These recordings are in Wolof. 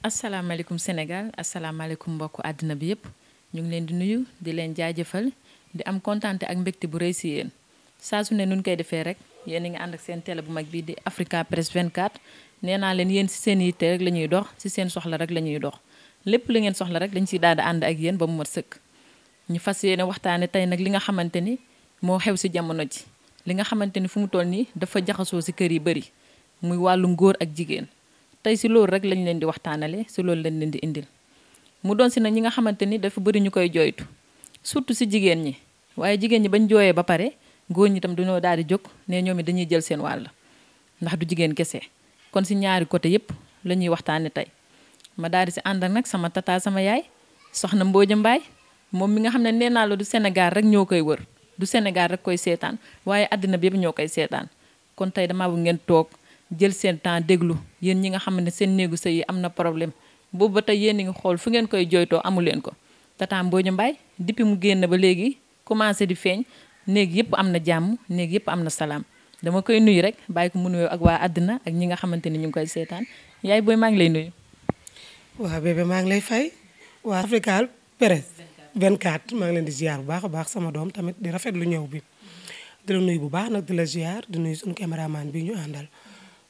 asalaamaaleykum Sénégal asalaamaaleykum mbokku àddina bi yëpp ñu ngi leen di nuyu di leen jaajëfal di am kontaante ak mbégte bu rëy si yéen saa su ne nun koy defee rek yéen a ngi ànd ak seen télé bu mag bii di Africa Press 24 nee naa leen yéen si seen yitte rek la ñuy dox si seen soxla rek la ñuy dox lépp li ngeen soxla rek dañ siy daal di ànd ak yéen ba mu mat sëkk. ñu fas yéene waxtaane tey nag li nga xamante ni moo xew si jamono ji li nga xamante ni fu mu toll nii dafa jaxasoo si kër yi bëri muy wàllum góor ak jigéen. tey si loolu rek lañ leen di waxtaanale si loolu lañ leen di indil mu doon si nag ñi nga xamante ni dafa bëri ñu koy jooytu surtout si jigéen ñi waaye jigéen ñi bañ jooyee ba pare góor ñi tam dañoo daal di jóg ne ñoom it dañuy jël seen wàll ndax du jigéen kese kon si ñaari côté yépp la ñuy waxtaane tey ma daal di si ànd ak nag sama tata sama yaay soxna Mbooja Mbaay moom mi nga xam ne nee naa la du Sénégal rek ñoo koy wër du Sénégal rek koy seetaan waaye àddina bi yëpp ñoo koy seetaan kon tey damaa bëgg ngeen toog jël seen temps déglu yéen ñi nga xam ne seen néegu sëy yi am na problème boobu ba tey yéen a ngi xool fu ngeen koy jooytoo amu leen ko tata Mbooja Mbaay depuis mu génn ba léegi commencé di feeñ néeg yëpp am na jàmm néeg yëpp am na salaam dama koy nuyu rek bàyyi ko mu nuyoo ak waa àddina ak ñi nga xamante ni ñu ngi koy seetaan yaay booy maa ngi lay nuyu. waaw bébé maa ngi lay fay waa Africa Press 24 maa ngi leen di ziar bu baax a baax sama doom tamit di rafetlu ñëw bi di la nuyu bu baax nag di la ziar di nuyu suñu caméraman bi ñu àndal.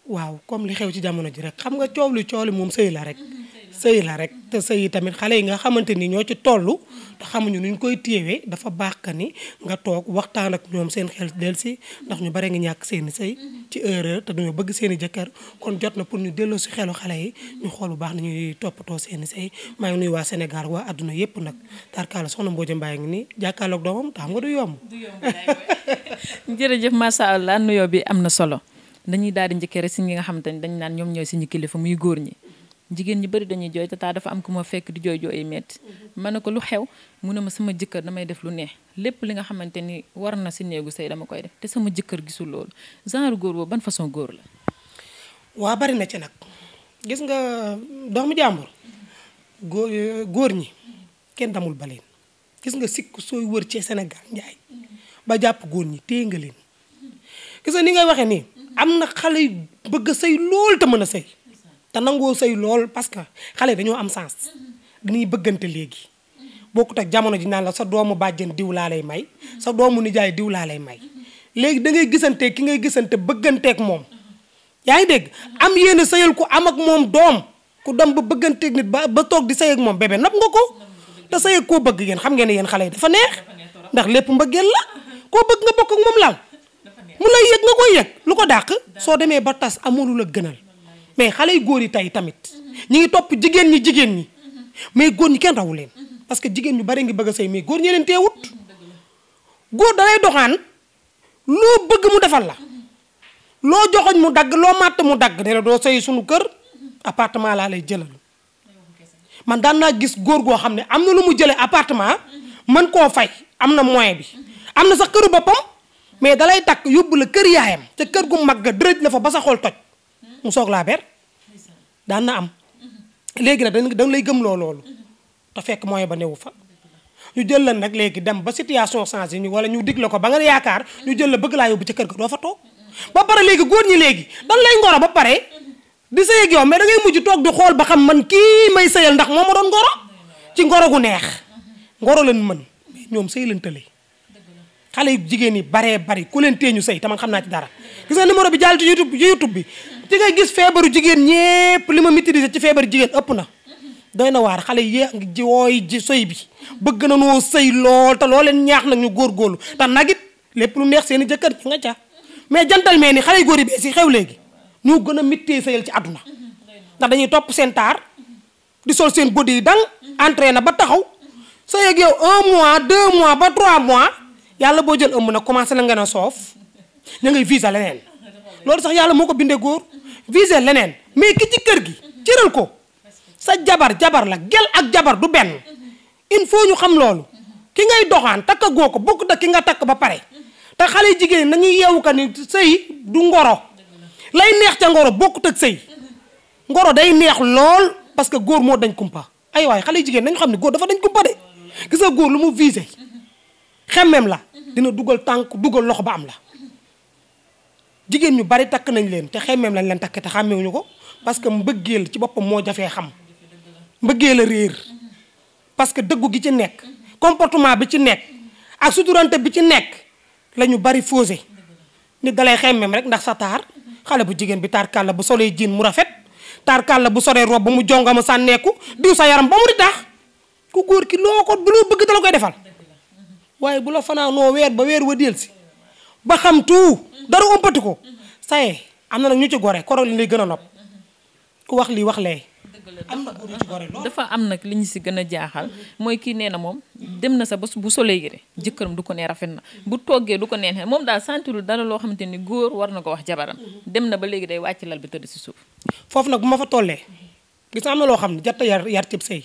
waaw comme li xew ci jamono ji rek xam nga coow li moom sëy la rek sëy la rek te sëy yi tamit xale yi nga xamante ni ñoo ci toll te xamuñu nu ñu koy téewee dafa baax ka ni nga toog waxtaan ak ñoom seen xel delsi ndax ñu bare nga ñàkk seeni sëy ci erreur te dañoo bëgg seeni jëkkër kon jot na pour ñu delloo si xelu xale yi ñu xool bu baax na ñuy toppatoo seeni sëy maa ngi nuyu waa Sénégal waa adduna yépp nag tarkaala soxna Mbooja Mbaay ngi nii jàkkaarloog doomam te xam nga du yomb jërëjëf masha Allah nuyoo bi am na solo dañuy daal di njëkkee rek si ñi nga xamante ni dañ naan ñoom ñooy suñu kilifa muy góor ñi jigéen ñi bëri dañuy jooy tata dafa am ku ma fekk di jooy jooy metti ma ne ko lu xew mu ne ma sama jëkkër damay def lu neex lépp li nga xamante ni war na si néegu sëy dama koy def te sama jëkkër gisul loolu genre góor boobu ban façon góor la. waa bari na ci nag gis nga doomu jàmbur góor ñi kenn damul baleen gis nga sikk sooy wër ci Sénégal njaay ba jàpp góor ñi téye nga leen gis nga ni ngay waxee nii. am na xale yu bëgg a sëy lool te mën a sëy te nangoo sëy lool parce que xale dañoo am sens dañuy bëggante léegi bokkut ak jamono ji naan la sa doomu bàjjen diw laa lay may sa doomu nijaay diw laa lay may léegi da ngay gisante ki ngay gisante bëgganteek moom yaa ngi dégg am yéen a sëyal ku am ak moom doom ku dem ba bëgganteek nit ba toog di sëy ak moom bébé nopp nga ko te sëy ak koo bëgg yéen xam ngeen ne yéen xale yi dafa neex ndax lépp mbëggeel la koo bëgg nga bokk ak moom laal mu lay yëg nga koy yëg lu ko dàq soo demee ba tas amulu la gënal mais xale yu góor yi tey tamit ñi ngi topp jigéen ñi mais góor ñi kenn rawu leen parce que jigéen ñu bari ngi bëgg a sëy mais góor ñi leen teewut góor dalay doxaan loo bëgg mu defal la loo joxoñ mu dagg loo màtt mu dagg ne la doo sëy suñu kër appartement laa lay jëlal man daan naa gis góor goo xam ne am na lu mu jëlee appartement mën koo fay am na moyen bi am na sax këru boppam mais dalay takk yóbbu la kër yaayam te kër gu mag ga dërëj la fa ba sa xol toj mu soog laa ber daan na am léegi nag da lay gëm loolu te fekk moyen ba newu fa ñu jël la nag léegi dem ba situation changé ñu wala ñu dig la ko ba nga yaakaar ñu jël la bëgg laa yóbbu ca kër ga doo fa toog ba pare léegi góor ñi léegi dan lay ngoro ba pare di sëy ak yow mais da ngay mujj toog di xool ba xam man kii may sëyal ndax moo ma doon ngoro ci ngoro gu neex ngoro leen mën ñoom sëy leen tële xale yu jigéen yi baree bari ku leen teeñu sëy te man xam naa ci dara gis nga numéro bi jàll ci YouTube bi ci ngay gis feebaru jigéen ñépp li ma maîtriser ci feebaru jigéen ëpp na doy na waar xale yi ngi jooy ji sëy bi bëgg na noo sëy lool te loo leen ñaax nag ñu góorgóorlu te nag it lépp lu neex seeni jëkkër ñi nga ca mais jantal mee ni xale yu góor yi bee si xew léegi ñoo gën a mittee sëyal ci àdduna ndax dañuy topp seen taar di sol seen body yi dang entraîné ba taxaw sëy ak yow 1 mois 2 mois ba 3 mois yàlla boo jël ëmb nag commencé la ngeen a soof ña ngay visa leneen loolu sax yàlla moo ko bindee góor visa leneen mais ki ci kër gi cëral ko sa jabar la gel ak jabar du benn il faut ñu xam loolu ki ngay doxaan takka goo ko bokk ak ki nga takk ba pare te xale jigéen nañuy yeewu ka ni sëy du ngoro lay neex ca ngoro bokkut ak sëy ngoro day neex lool parce que góor moo dañ kumpa ay waay xale jigéen nañu xam ne góor dafa dañ kumpa de gis nga góor lu mu visé xemmem la dina dugal tànk dugal loxo ba am la jigéen ñu bari takk nañ leen te xemmem lañ leen takk te xàmmewuñu ko parce que mbëggeel ci boppam moo jafee xam mbëggee la réer parce que dëggu gi ci nekk comportement bi ci nekk ak suturante bi ci nekk la ñu bari fausé nit dalay xemmem rek ndax sa taar xale bu jigéen bi taar kàlla bu solee jiin mu rafet taar kàlla bu solee rob ba mu jonga ma sànneeku diw sa yaram ba mu di tax ku góor ki loo ko bu loo bëgg dala koy defal waaye bu la fanaanoo weer ba weer wa del si ba xam tout dara ëmpati ko saye am na nag ñu ci gore koro li lay gën a nopp ku wax lii wax lee am na góor yu ci gore lool dafa am nag li ñu si gën a jaaxal mooy kii nee na moom dem na sa ba bu solee yére jëkkëram du ko ne rafet na bu toggee du ko neen moom daal sentirul dara loo xamante ni góor war na ko wax jabaram dem na ba léegi day wàcc lal bi tëdd si suuf foofu nag bu ma fa tollee gis nga am na loo xam ne jatta yar cib sëy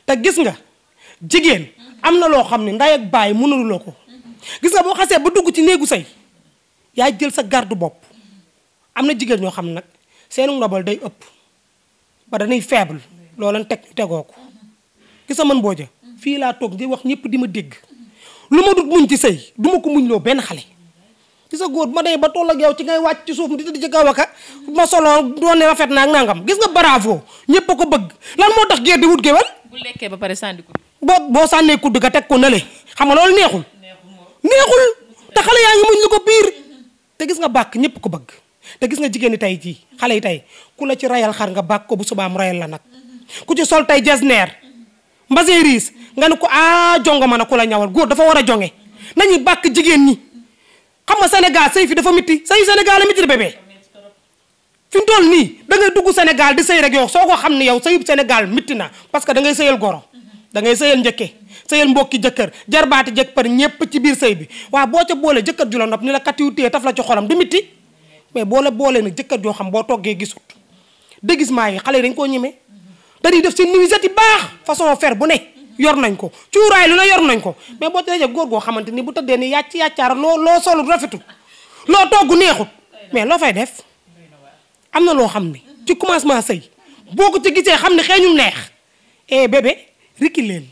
te gis nga jigéen am na loo xam ne nday ak baay mënuloo ko gis nga boo xasee ba dugg ci néegu sëy yaay jël sa garde bopp am na jigéen ñoo xam ne nag seenu ndobal day ëpp ba dañuy faible looleen teg ñu tegoo ko gis nga man Mbodja fii laa toog di wax ñëpp di ma dégg lu ma dut muñ ci sëy du ma ko muñ loo benn xale gis nga góor bu ma dee ba toll ak yow ci ngay wàcc ci suuf di tëdd ci kaw aka ma solo doon ne rafet naa ak nangam gis nga bravo ñëpp a ko bëgg lan moo tax géer di wut géwél bu lekkee ba pare sànni ko boo sànnee kudd ga teg ko nële xam nga loolu neexul te xale yaa ngi muñ lu ko biir te gis nga bàkk ñëpp ko bëgg te gis nga jigéen ñi tey jii xale yi tey ku la ci rayal xar nga bàkk ko bu subaam rayal la nag ku ci sol tey jesneer mbasee riis nga ne ko jongo ma na ku la ñawal góor dafa war a jonge nañu bàkk jigéen ñi xam nga Sénégal sëy fi dafa mitti sëyu Sénégal a mitti de bébé fi mu toll nii da ngay dugg Sénégal di sëy rek yow soo ko xam ne yow sëyub Sénégal mitti na parce que da ngay sëyal goro da ngay sëyal njëkke sëyal mbokki jëkkër jarbaati jëkkër ñépp ci biir sëy bi waaw boo ca boole jëkkër ju la nopp ni la katiwu téye taf la ci xolam du mitti mais boo la boolee nag jëkkër joo xam boo toggee gisut déguisement yi xale yi dañ koo ñemee dañuy def seen nuisette yi baax façon fer bu ne yor nañ ko cuuraay lu ne yor nañ ko mais boo ci dajee góor goo xamante ni bu tëddee ni yàccaara loo solu rafetul loo togg neexut mais loo fay def am na loo xam ne ci commencement sëy boo ko ci gisee xam ne xeeñul neex bébé rikki leen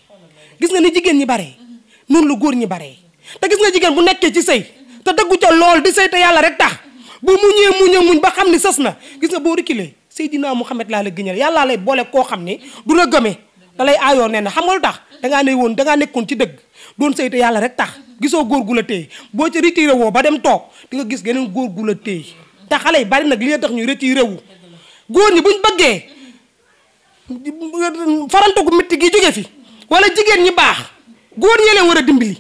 gis nga ni jigéen ñi baree noonu la góor ñi baree te gis nga jigéen bu nekkee ci sëy te dëggu ca lool di sëy te yàlla rek tax bu muñ ba xam ni sës na gis nga boo rikkilee Seydina Muhammad laa la gëñal yàllaa lay boole koo xam ne du la gëmee da lay aayoo nee na xam nga lu tax dangaa nekkoon ci dëgg doon sëy te yàlla rek tax gisoo góor gu la téye boo ci retiré woo ba dem toog di nga gis geneen góor gu la téye te xale yi bari nag li tax ñu retiré wu góor ñi buñ bëggee farante gu métti gi jóge fi wala jigéen ñi baax góor ñi leen war a dimbali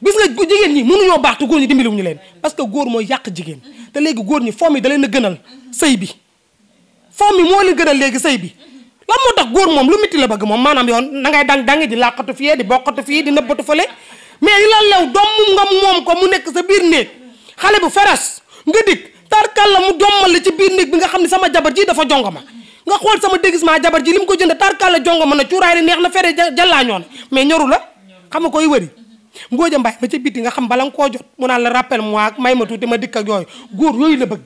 gis nga jigéen ñi mënuñoo baax te góor ñi dimbali wuñu leen parce que góor mooy yàq jigéen te léegi góor ñi fomm yi da leen a gënal sëy bi fomm yi moo leen gënal léegi sëy bi lan moo tax góor moom lu métti la bëgg moom maanaam yoon na ngay dangi di làqatu fii di bokkatu fii di nëbbatu fële mais yi la lew doom nga moom ko mu nekk sa biir néeg xale bu feres nga dikk tarkal la mu dommal la ci biir néeg bi nga xam ne sama jabar ji dafa jongoma nga xool sama déguisement jabar ji li mu ko jënd tarkal la jongoma na cuuraay li neex na fere jàllaa ñoon mais ñoru la xam nga koy wëri Mbodja Mbaye ma ca biti nga xam bala nga koo jot mu naan la rappel moi ak may ma tuuti ma dikk ak yooyu góor yooyu la bëgg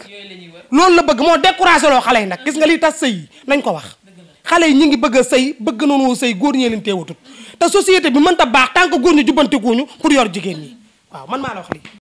loolu la bëgg moo découragé loo xale yi nag gis nga liy tas sëy yi nañ ko wax xale yi ñi ngi bëgg a sëy bëgg noonu sëy góor ñee leen teewatut te société bi mënta baax tant que góor ñu jubbantikuñu pour yor jigéen ñi waaw man maa la wax lii